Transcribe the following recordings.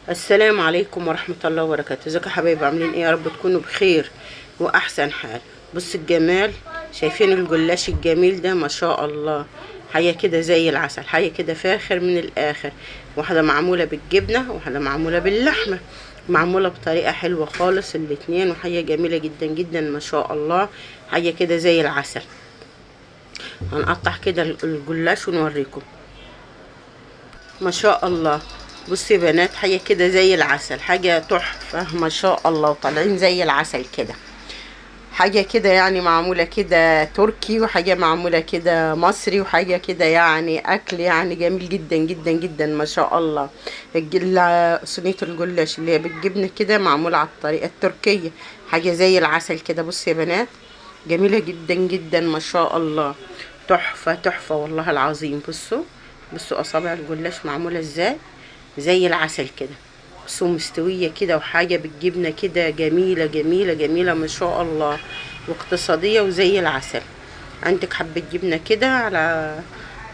السلام عليكم ورحمة الله وبركاته. ازيكم يا حبايبي؟ عاملين ايه؟ يا رب تكونوا بخير واحسن حال. بص الجمال، شايفين الجلاش الجميل ده؟ ما شاء الله، حاجة كده زي العسل، حاجة كده فاخر من الاخر. واحدة معمولة بالجبنة، واحدة معمولة باللحمة، معمولة بطريقة حلوة خالص الاتنين، وحاجة جميلة جدا جدا ما شاء الله، حاجة كده زي العسل. هنقطع كده الجلاش ونوريكم ما شاء الله. بصي يا بنات، حاجة كده زي العسل، حاجة تحفة ما شاء الله، وطالعين زي العسل كده. حاجة كده يعني معمولة كده تركي، وحاجة معمولة كده مصري، وحاجة كده يعني أكل يعني جميل جدا جدا جدا ما شاء الله. صينية الجلاش اللي هي بالجبنة كده معمولة على الطريقة التركية، حاجة زي العسل كده. بصي يا بنات، جميلة جدا جدا ما شاء الله، تحفة تحفة والله العظيم. بصوا بصوا أصابع الجلاش معمولة ازاي، زي العسل كده. بصوا مستوية كده، وحاجة بالجبنة كده جميلة جميلة جميلة ما شاء الله، واقتصادية وزي العسل. عندك حبة جبنة كده على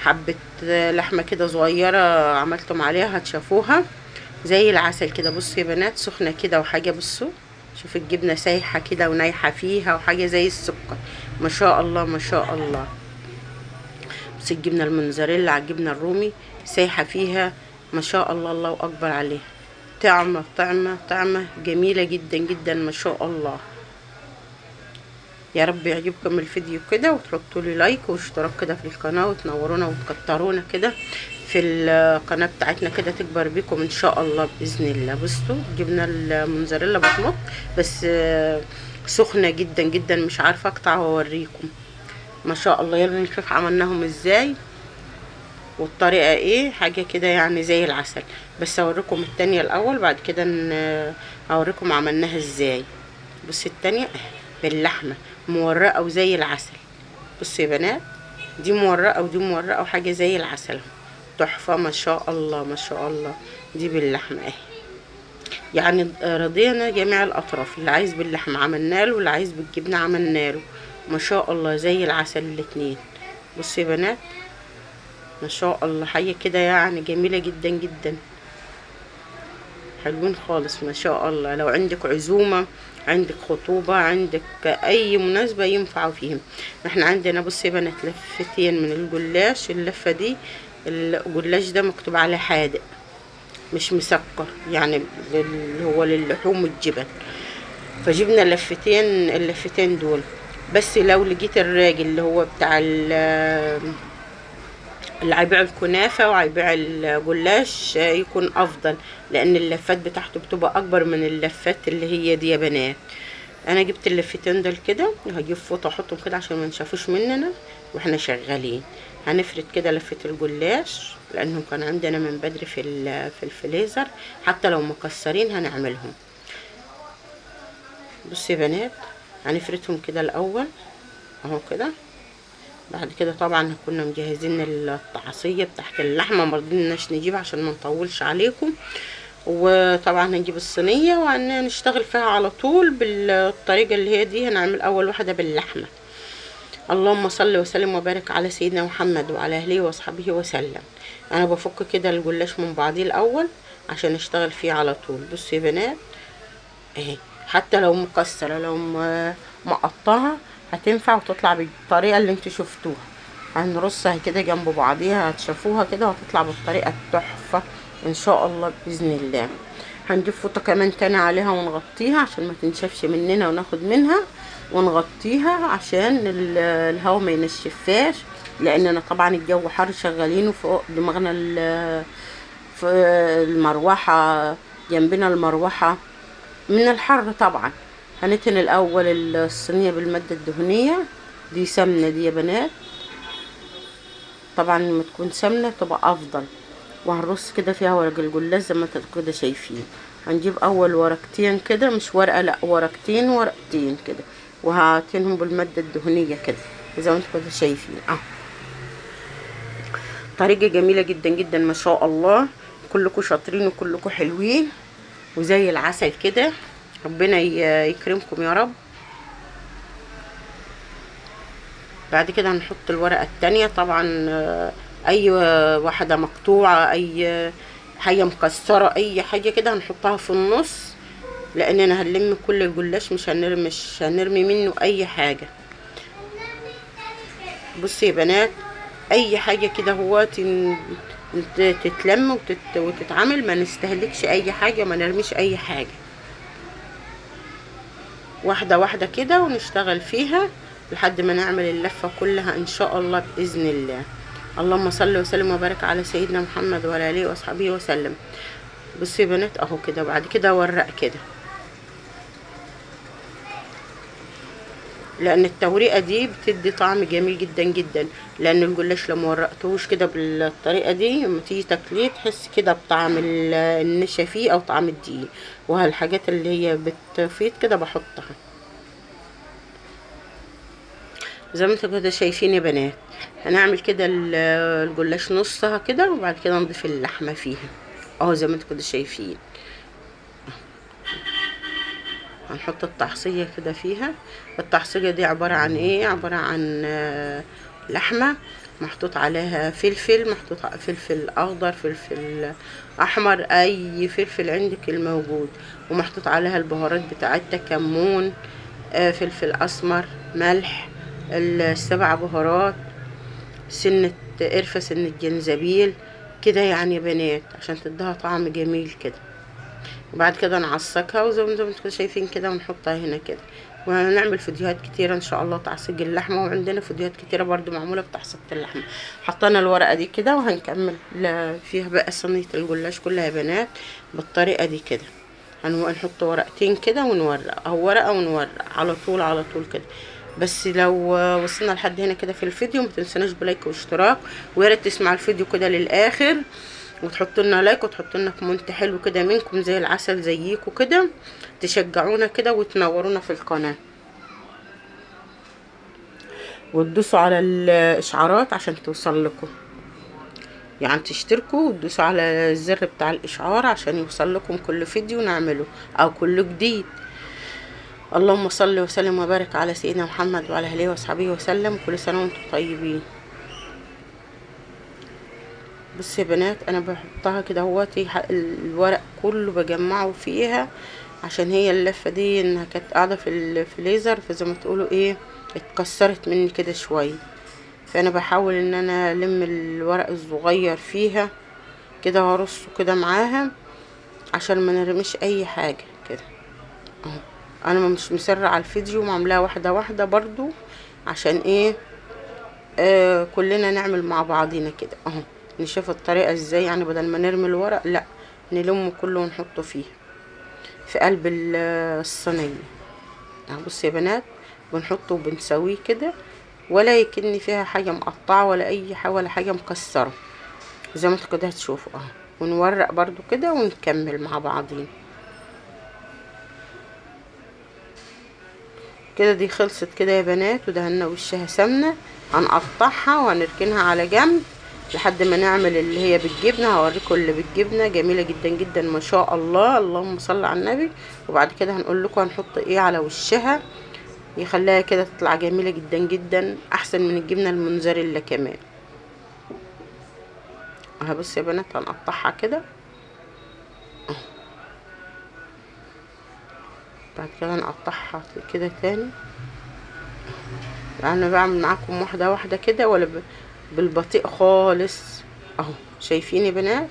حبة لحمة كده صغيرة عملتم عليها، هتشوفوها زي العسل كده. بصوا يا بنات، سخنة كده وحاجة، بصوا شوف الجبنة سايحة كده ونايحة فيها، وحاجة زي السكر ما شاء الله ما شاء الله. بس الجبنة الموتزاريلا على الجبنة الرومي سايحة فيها ما شاء الله، الله أكبر عليها. طعمة طعمة طعمة جميلة جدا جدا ما شاء الله. يا رب يعجبكم الفيديو كده، وتحطوا لي لايك واشتراك كده في القناة، وتنورونا وتكترونا كده في القناة بتاعتنا كده، تكبر بيكم ان شاء الله بإذن الله. بصوا الجبنة الموتزاريلا بتمط، بس سخنة جدا جدا، مش عارفة اقطع واوريكم ما شاء الله. يلا نشوف عملناهم ازاي والطريقة ايه، حاجة كده يعني زي العسل. بس اوريكم التانية الاول، بعد كده اوريكم عملناها ازاي. بصي التانية باللحمة مورقة وزي العسل. بصوا يا بنات، دي مورقة ودي مورقة، وحاجة زي العسل تحفة ما شاء الله ما شاء الله. دي باللحمة اهي، يعني رضينا جميع الاطراف، اللي عايز باللحمة عملنا له، واللي عايز بالجبنة عملنا له، ما شاء الله زي العسل الاتنين. بصوا يا بنات ما شاء الله، حاجة كده يعني جميلة جدا جدا، حلوين خالص ما شاء الله. لو عندك عزومة، عندك خطوبة، عندك اي مناسبة ينفعوا فيهم. احنا عندنا بصي يا بنات لفتين من الجلاش، اللفة دي الجلاش ده مكتوب عليه حادق مش مسكر، يعني اللي هو للحوم والجبن، فجبنا لفتين، اللفتين دول. بس لو لقيت الراجل اللي هو بتاع اللي هيبيع الكنافة وهيبيع الجلاش يكون افضل، لان اللفات بتاعته بتبقى اكبر من اللفات اللي هي دي يا بنات. انا جبت اللفتين دول كده، وهجيب فوطه احطهم كده عشان ما نشافوش مننا واحنا شغالين. هنفرد كده لفه الجلاش، لانهم كان عندنا من بدري في الفريزر، حتى لو مكسرين هنعملهم. بصوا يا بنات، هنفردهم كده الاول اهو كده. بعد كده طبعا كنا مجهزين التعصيه بتاعت اللحمة، ما رضيناش نجيب عشان ما نطولش عليكم. وطبعا هنجيب الصينية وهنشتغل فيها على طول بالطريقة اللي هي دي. هنعمل اول واحدة باللحمه. اللهم صل وسلم وبارك على سيدنا محمد وعلى اهله وصحبه وسلم. انا بفك كده الجلاش من بعضيه الاول عشان نشتغل فيه على طول. بصوا يا بنات اهي، حتى لو مكسرة لو مقطعه هتنفع وتطلع بالطريقة اللي انتوا شفتوها. هنرصها كده جنب بعضيها، هتشوفوها كده وهتطلع بالطريقة التحفة ان شاء الله باذن الله. هنجيب فوطه كمان تاني عليها ونغطيها عشان ما تنشفش مننا، وناخد منها ونغطيها عشان الهواء ما ينشفهاش، لاننا طبعا الجو حر شغالين وفوق دماغنا في المروحة، جنبنا المروحة من الحر طبعا. هنتن الاول الصينية بالماده الدهنية دي، سمنه دي يا بنات، طبعا لما تكون سمنه تبقى افضل. وهنرص كده فيها ورق الجلاش زي ما انتوا كده شايفين. هنجيب اول ورقتين كده، مش ورقة لا، ورقتين ورقتين كده، وهاتينهم بالماده الدهنية كده زي ما انتوا كده شايفين اهو. طريقه جميلة جدا جدا ما شاء الله، كلكم شاطرين وكلكم حلوين وزي العسل كده، ربنا يكرمكم يا رب. بعد كده هنحط الورقة التانية، طبعا اي واحدة مقطوعة، اي حاجة مكسرة، اي حاجة كده هنحطها في النص، لاننا هنلم كل الجلاش، مش هنرمي منه اي حاجة. بصي يا بنات، اي حاجة كده هو تتلم وتتعمل، ما نستهلكش اي حاجة، ما نرميش اي حاجة، واحدة واحدة كده ونشتغل فيها لحد ما نعمل اللفة كلها ان شاء الله باذن الله. اللهم صل وسلم وبارك على سيدنا محمد وعلى اله وصحبه وسلم. بصي يا بنات اهو كده، بعد كده ورق كده، لان التوريقه دي بتدي طعم جميل جدا جدا، لان الجلاش لو ما ورقتهوش كده بالطريقة دي لما تيجي تاكليه تحس كده بطعم النشا فيه او طعم الدقيق، وهالحاجات اللي هي بتفيض كده بحطها. زي ما انتوا كده شايفين يا بنات، هنعمل كده الجلاش نصها كده، وبعد كده نضيف اللحمة فيها اهو زي ما انتوا كده شايفين. هنحط التعصيه كده فيها. التعصيه دي عبارة عن ايه؟ عبارة عن لحمه محطوط عليها فلفل، محطوط فلفل اخضر، فلفل احمر، اي فلفل عندك الموجود، ومحطوط عليها البهارات بتاعتها، كمون، فلفل اسمر، ملح، السبع بهارات، سنة قرفه، سنة جنزبيل كده يعني يا بنات، عشان تديها طعم جميل كده. وبعد كده نعصقها وزي ما انتم شايفين كده، ونحطها هنا كده. وهنعمل فيديوهات كتيرة ان شاء الله تعصيج اللحمة، وعندنا فيديوهات كتيرة برضو معمولة بتعصيجة اللحمة. حطينا الورقة دي كده، وهنكمل فيها بقى صينية الجلاش كلها يا بنات بالطريقة دي كده. هنحط ورقتين كده ونورق، او ورقة ونورق على طول على طول كده. بس لو وصلنا لحد هنا كده في الفيديو، ما تنسوناش ب like واشتراك، ويا ريت تسمع الفيديو كده للاخر، وتحطوا لنا like، وتحطوا لنا comment حلو كده منكم زي العسل زيكم كده، تشجعونا كده وتنورونا في القناة، وتدوسوا على الاشعارات عشان توصل لكم، يعني تشتركوا وتدوسوا على الزر بتاع الاشعار عشان يوصل لكم كل فيديو نعمله او كل جديد. اللهم صل وسلم وبارك على سيدنا محمد وعلى اهله وصحبه وسلم. كل سنة وانتم طيبين. بصوا يا بنات، انا بحطها كده اهوتي، الورق كله بجمعه فيها، عشان هي اللفة دي انها كانت قاعدة في الفريزر، فزي ما تقولوا ايه اتكسرت مني كده شوية، فانا بحاول ان انا الم الورق الصغير فيها كده، هرصه كده معاها عشان ما نرميش اي حاجة كده اهو. انا مش مسرعة الفيديو، وعاملاها واحدة واحدة برضو عشان ايه، كلنا نعمل مع بعضينا كده اهو، نشوف الطريقة ازاي، يعني بدل ما نرمي الورق لا نلمه كله ونحطه فيه في قلب الصينية اهو. بصوا يا بنات، بنحطه وبنسويه كده، ولا يكن فيها حاجة مقطعه ولا اي حاجة ولا حاجة مكسرة، زي ما انتوا كده هتشوفوا اهو. ونورق برضو كده ونكمل مع بعضين كده. دي خلصت كده يا بنات، ودهنا وشها سمنه. هنقطعها وهنركنها على جنب لحد ما نعمل اللي هي بالجبنه. هوريكم اللي بالجبنه جميلة جدا جدا ما شاء الله، اللهم صل على النبي. وبعد كده هنقول لكم هنحط ايه على وشها يخليها كده تطلع جميلة جدا جدا، احسن من الجبنة الموتزاريلا كمان. اهو بصوا يا بنات، هنقطعها كده اهو، بعد كده نقطعها كده تاني. انا بعمل معاكم واحدة واحدة كده، ولا بالبطيء خالص اهو. شايفين يا بنات؟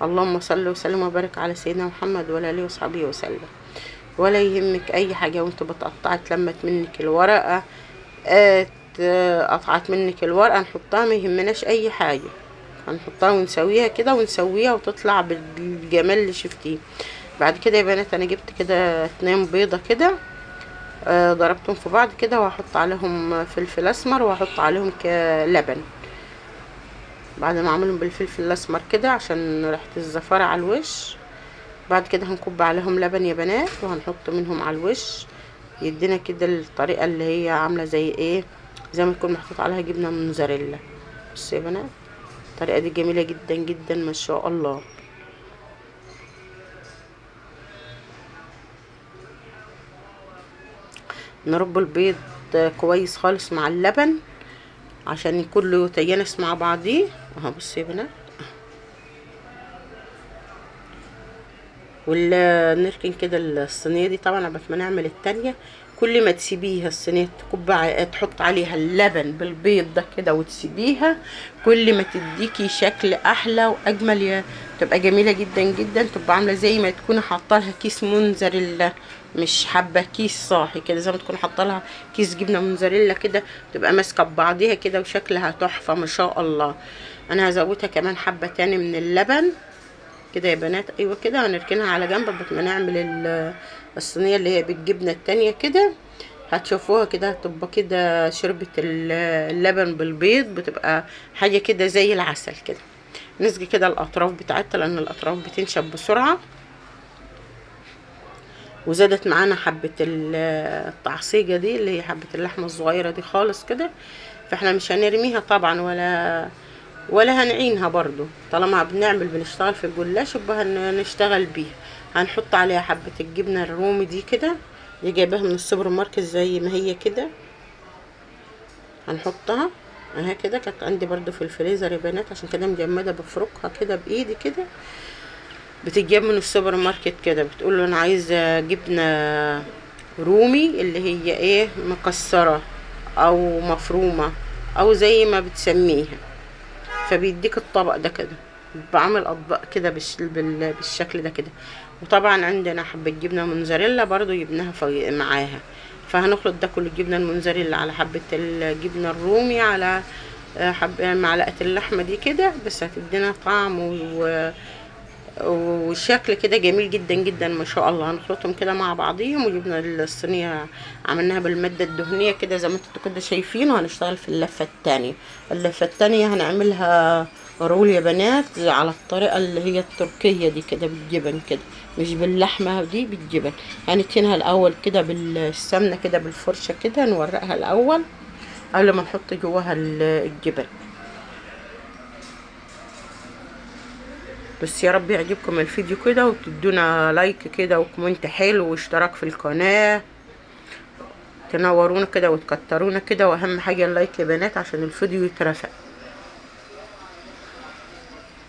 اللهم صل وسلم وبارك على سيدنا محمد وعلى اله وصحبه وسلم. ولا يهمك اي حاجة وانت بتقطعي، اتلمت منك الورقة، قطعت منك الورقة، نحطها، ما يهمناش اي حاجة، هنحطها ونسويها كده ونسويها وتطلع بالجمال اللي شفتيه. بعد كده يا بنات انا جبت كده 2 بيضة كده، ضربتهم في بعض كده، وهحط عليهم فلفل اسمر، وهحط عليهم لبن بعد ما اعملهم بالفلفل الاسمر كده عشان ريحه الزفاره على الوش. بعد كده هنكب عليهم لبن يا بنات، وهنحط منهم على الوش، يدينا كده الطريقة اللي هي عامله زي ايه، زي ما تكون محطوط عليها جبنه موتزاريلا. بصوا يا بنات الطريقة دي جميلة جدا جدا ما شاء الله. نرب البيض كويس خالص مع اللبن عشان كله يتجانس مع بعضيه اهو. بصوا يا بنات ولا نركن كده الصينية دي طبعا قبل ما نعمل التانية. كل ما تسيبيها الصينية تكب تحط عليها اللبن بالبيض ده كده وتسيبيها، كل ما تديكي شكل احلى واجمل، تبقى جميلة جدا جدا. تبقى عامله زي ما تكوني حاطه لها كيس موتزاريلا، مش حبه كيس صاحي كده، زي ما تكون حاطه لها كيس جبنه موتزاريلا كده، تبقى ماسكه ببعضيها كده وشكلها تحفة ما شاء الله. انا هزودها كمان حبه تاني من اللبن كده يا بنات. ايوه كده هنركنها على جنب قبل ما نعمل الصينية اللي هي بالجبنه التانية كده. هتشوفوها كده هتبقى كده شربة اللبن بالبيض، بتبقى حاجة كده زي العسل كده. نسقي كده الاطراف بتاعتها لان الاطراف بتنشف بسرعة. وزادت معانا حبه التعصيجه دي اللي هي حبه اللحمة الصغيرة دي خالص كده، فاحنا مش هنرميها طبعا ولا هنعينها برضو، طالما بنشتغل في الجلاش يبقى هنشتغل بيها. هنحط عليها حبة الجبنة الرومي دي كده، دي جايباها من السوبر ماركت زي ما هي كده، هنحطها اهي كده. كانت عندي برضو في الفريزر يا بنات، عشان كده مجمدة، بفركها كده بايدي كده. بتتجاب من السوبر ماركت كده، بتقول له انا عايزة جبنة رومي اللي هي ايه، مكسرة او مفرومة او زي ما بتسميها، فبيديك الطبق ده كده، بعمل اطباق كده بالشكل ده كده. وطبعا عندنا حبة جبنة موتزاريلا برضو جبناها معاها، فهنخلط ده كله، الجبنة الموتزاريلا على حبة الجبنة الرومي على حبة معلقة اللحمة دي كده، بس هتدينا طعم وشكل كده جميل جدا جدا ما شاء الله. هنخلطهم كده مع بعضيهم. وجبنا الصينية عملناها بالمادة الدهنية كده زي ما انتوا كده شايفين. وهنشتغل في اللفة التانية. اللفة التانية هنعملها رول يا بنات على الطريقة اللي هي التركية دي كده، بالجبن كده، مش باللحمة دي، بالجبن. هندهنها الأول كده بالسمنة كده بالفرشة كده، نورقها الأول قبل ما نحط جواها الجبن. بس يا رب يعجبكم الفيديو كده، وتدونا like كده و comment حلو واشتراك في القناة، تنورونا كده وتكترونا كده، واهم حاجة ال like يا بنات عشان الفيديو يترفع.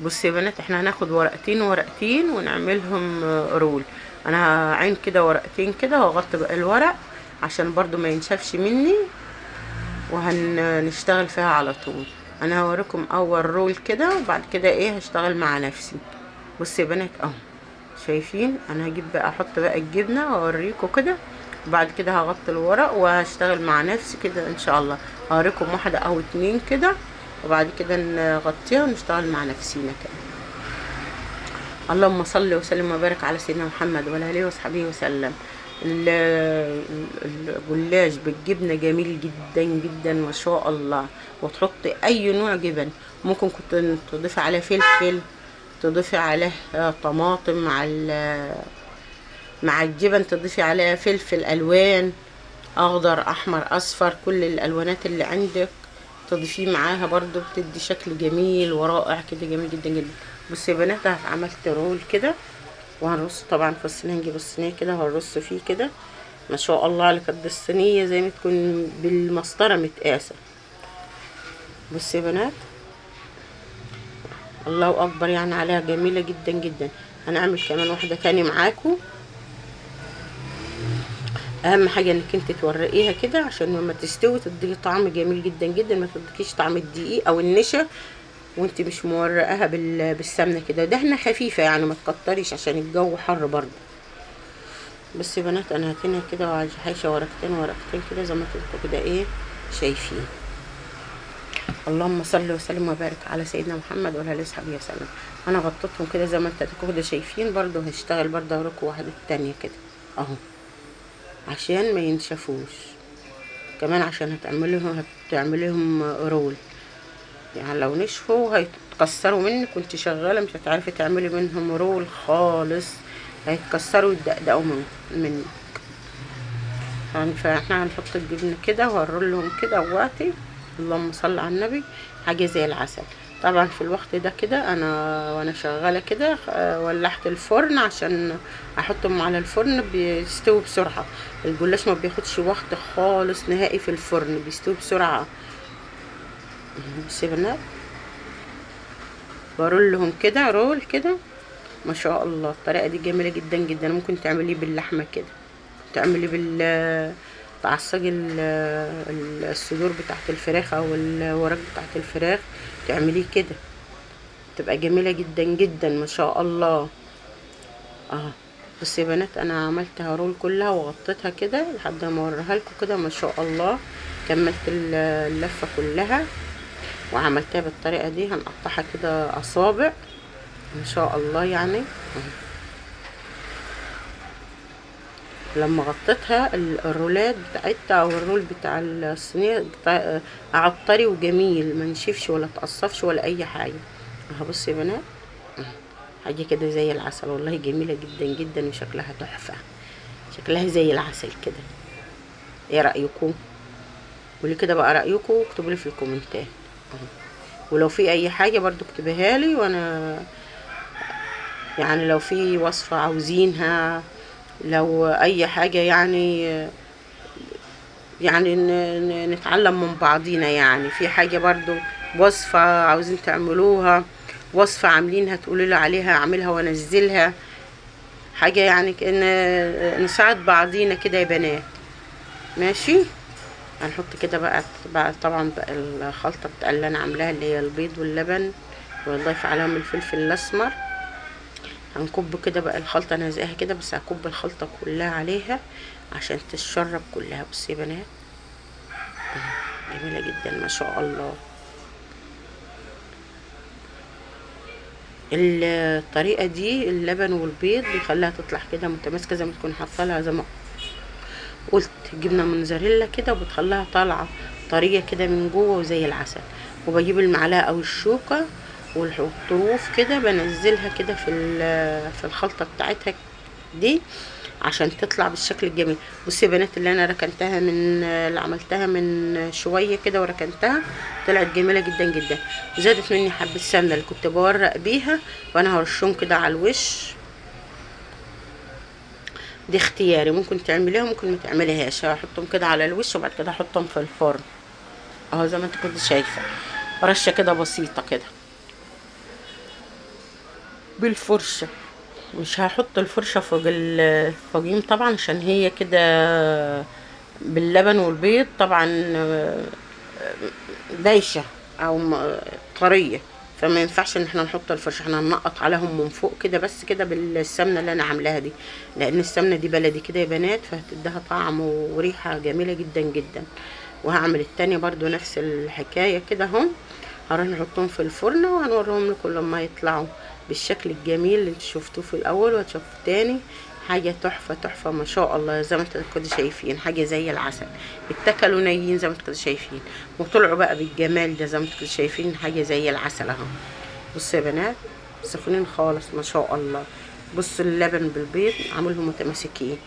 بصي يا بنات، احنا هناخد ورقتين ورقتين ونعملهم roll. انا هعين كده ورقتين كده واغطي بقى الورق عشان برضو ما ينشفش مني، وهنشتغل فيها على طول. انا هوريكم اول roll كده، وبعد كده ايه هشتغل مع نفسي. بصي يا بنات اهو، شايفين؟ انا هجيب بقى، احط بقى الجبنة واوريكم كده، وبعد كده هغطي الورق وهشتغل مع نفسي كده ان شاء الله. هوريكم واحدة او اتنين كده، وبعد كده نغطيها ونشتغل مع نفسينا كده. اللهم صل وسلم وبارك على سيدنا محمد وعلى اله وصحبه وسلم. الجلاش بالجبنه جميل جدا جدا ما شاء الله. وتحطي اي نوع جبن، ممكن كنت تضيفي عليه فلفل، تضيفي عليه طماطم مع الجبن، تضيفي عليها فلفل الوان، اخضر احمر اصفر، كل الالوانات اللي عندك تضيفيه معاها برضو، بتدي شكل جميل ورائع كده، جميل جدا جدا. بصي يا بنات، عملت رول كده، وهنرصه طبعا في الصينية. نجيب الصينية كده وهنرص فيه كده ما شاء الله على قد الصينية، زي ما تكون بالمسطره متقاسه. بصي يا بنات، الله اكبر يعني عليها، جميلة جدا جدا. هنعمل كمان واحدة تاني معاكم. اهم حاجة انك انت تورقيها كده عشان لما تستوي تديكي طعم جميل جدا جدا، ما تديكيش طعم الدقيق او النشا وانت مش مورقاها بالسمنه كده. دهنه خفيفة يعني، ما تكتريش عشان الجو حر برضه. بس يا بنات انا هتنها كده وهحيشه ورقتين ورقتين كده زي ما انتوا كده ايه شايفين. اللهم صل وسلم وبارك على سيدنا محمد وعلى اله وصحبه وسلم. انا غطيتهم كده زي ما انتوا كده شايفين. برضه هشتغل برضه اوريكم واحدة تانية كده اهو عشان ما ينشفوش، كمان عشان هتعمليهم رول يعني. لو نشفوا هيتكسروا منك وانت شغالة، مش هتعرفي تعملي منهم رول خالص، هيتكسروا ويتدقدقوا منك يعني. فاحنا هنحط الجبنة كده وهنرولهم كده وقتي. اللهم صل على النبي، حاجة زي العسل. طبعا في الوقت ده كده انا وانا شغالة كده ولعت الفرن عشان احطهم على الفرن، بيستوي بسرعة. الجلاش ما بياخدش وقت خالص نهائي في الفرن، بيستوي بسرعة. بصي يا بنات، برولهم كده رول كده ما شاء الله الطريقة دي جميلة جدا جدا. ممكن تعمليه باللحمه كده، تعملي تعصجي الصدور بتاعت الفراخ او الوراك بتاعت الفراخ، تعمليه كده تبقى جميلة جدا جدا ما شاء الله. بصي يا بنات انا عملتها رول كلها وغطيتها كده لحد ما اوريها لكم كده ما شاء الله. كملت اللفة كلها وعملتها بالطريقة دي. هنقطعها كده اصابع ما شاء الله يعني. لما غطيتها الرولات بتاعتها او الرول بتاع الصينية عطري وجميل، ما نشفش ولا تقصفش ولا اي حاجة. اهو بصي يا بنات حاجة كده زي العسل والله، جميلة جدا جدا وشكلها تحفة، شكلها زي العسل كده. ايه رايكم؟ قولي كده بقى رايكم، اكتبوا لي في الكومنتات اهو. ولو في اي حاجة برضو اكتبيها لي، وانا يعني لو في وصفه عاوزينها، لو اي حاجة يعني نتعلم من بعضينا يعني. في حاجة برضو وصفه عاوزين تعملوها، وصفه عاملينها تقولوا لي عليها اعملها وانزلها، حاجة يعني كأن نساعد بعضينا كده يا بنات. ماشي. هنحط كده بقى طبعا بقى الخلطة بتاع اللي انا عاملاها اللي هي البيض واللبن، ونضيف عليهم الفلفل الاسمر. هنكب كده بقى الخلطة، انا هزقها كده بس هكب الخلطة كلها عليها عشان تتشرب كلها. بصي يا بنات جميلة جدا ما شاء الله. الطريقة دي اللبن والبيض بيخليها تطلع كده متماسكة زي ما تكون حاطه لها زي ما قلت جبنه موتزاريلا كده، وبتخليها طالعه طرية كده من جوه وزي العسل. وبجيب المعلقة او الشوكة والطروف كده بنزلها كده في الخلطة بتاعتها دي عشان تطلع بالشكل الجميل. بصي يا بنات اللي انا ركنتها من اللي عملتها من شوية كده وركنتها طلعت جميلة جدا جدا. زادت مني حبه سمنه اللي كنت بورق بيها، وانا هرشهم كده على الوش. دي اختياري، ممكن تعمليها ممكن ما تعمليهاش. هحطهم كده على الوش وبعد كده احطهم في الفرن اهو زي ما انت كنت شايفه، رشه كده بسيطة كده بالفرشه. مش هحط الفرشة فوق الفوقيهم طبعا عشان هي كده باللبن والبيض طبعا بايشه او طرية، فما ينفعش ان احنا نحط الفرشة. احنا هننقط عليهم من فوق كده بس كده بالسمنه اللي انا عاملاها دي، لان السمنة دي بلدي كده يا بنات، فهتديها طعم وريحه جميلة جدا جدا. وهعمل التانية برضو نفس الحكاية كده اهو. هروح نحطهم في الفرن وهنوريهم لكم لما يطلعوا بالشكل الجميل اللي انتوا شفتوه في الاول وهتشوفوه تاني. حاجة تحفة تحفة ما شاء الله، زي ما انتوا كنتوا شايفين حاجة زي العسل. اتكلوا نايين زي ما انتوا كنتوا شايفين، وطلعوا بقى بالجمال ده زي ما انتوا كنتوا شايفين، حاجة زي العسل اهو. بصوا يا بنات سخنين خالص ما شاء الله. بصوا اللبن بالبيض عاملهم متماسكين.